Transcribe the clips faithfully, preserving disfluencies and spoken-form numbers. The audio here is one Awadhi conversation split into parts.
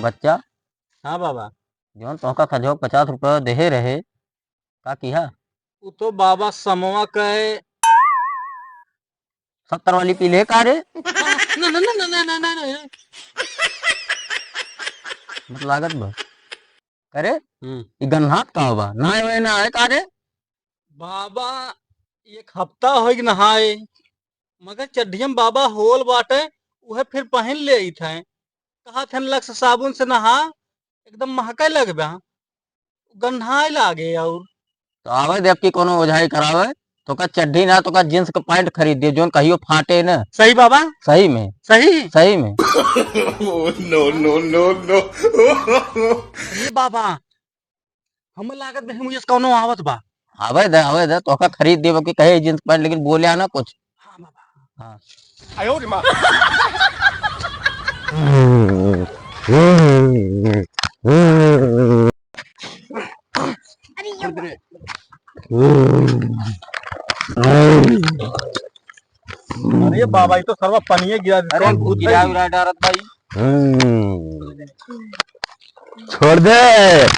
बच्चा। हाँ बाबा। जौन तोहका खजवा पचास रुपया देहे रहे, का किहा? उ तो बाबा समवा कहे। सत्तर वाली पी ले का रे? ना, ना, ना। मत लागत बा। करे? हम्म। ई गन्हात का बा? ना आए, ना आए का रे? बाबा, एक हफ्ता होइ गए नहाए, मगर चड्ढिया में बाबा होल बाटे, उहे फिर पहिन लेइत है। कहत हन लक्स साबुन से नहा, एकदम महके लगबे, गन्हाए लागे। और तो आवे दे, अब की कोनो ओझाई करावे, तोका चड्ढी ना, तोका जींस के पैंट खरीद दिए, जौन कहियो फाटे न। सही बाबा? सही में। सही? सही में। Oh, no, no, no, no। ये बाबा, हमें लागत बा, मुझे कौनो आवत बा। आवे दे, आवे दे, तोका खरीद देबो कि कहे जींस पैंट, लेकिन बोले ना कुछ। हाँ बाबा। हाँ। अरे ये अरे बाबा, ये तो सरवा पनिये गिरा देता अरे है। गिरा उरा डारत भाई। छोड़ दे।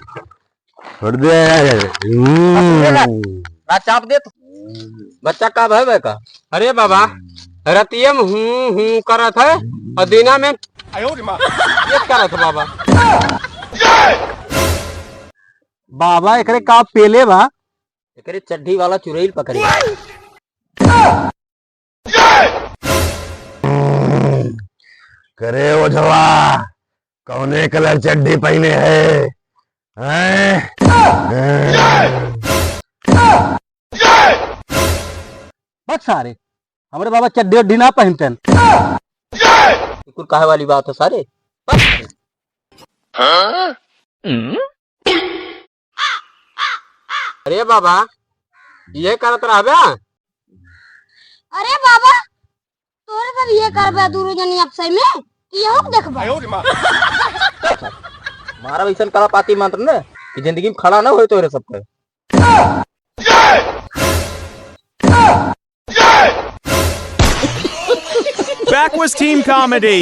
छोड़ दे। हम्म। ना चाप दे तो। बच्चा का भय बे का? अरे बाबा, रतिये में हूँ हूँ करत है और दिना में ये करत है बाबा। बाबा एकरे का पेले बा? एकरे चड्ढी वाला चुरैल पकड़े। करे ओझवा, कौने कलर चड्ढी पहिने है? हैं? बस सारे, हमरे बाबा चड्ढी उड्ढी ना पहिनते हैं। कुल काहे वाली बात है सारे? बस। अरे बाबा, ये करत रहबे? अरे बाबा, तोरे सब ये करबे दूनो जनी आपसै में, कि यहू के देखबे? मारा वैसन कलापाती मंत्र न कि जिंदगी में खड़ा न होए तोरे सबके। Backwards Team Comedy।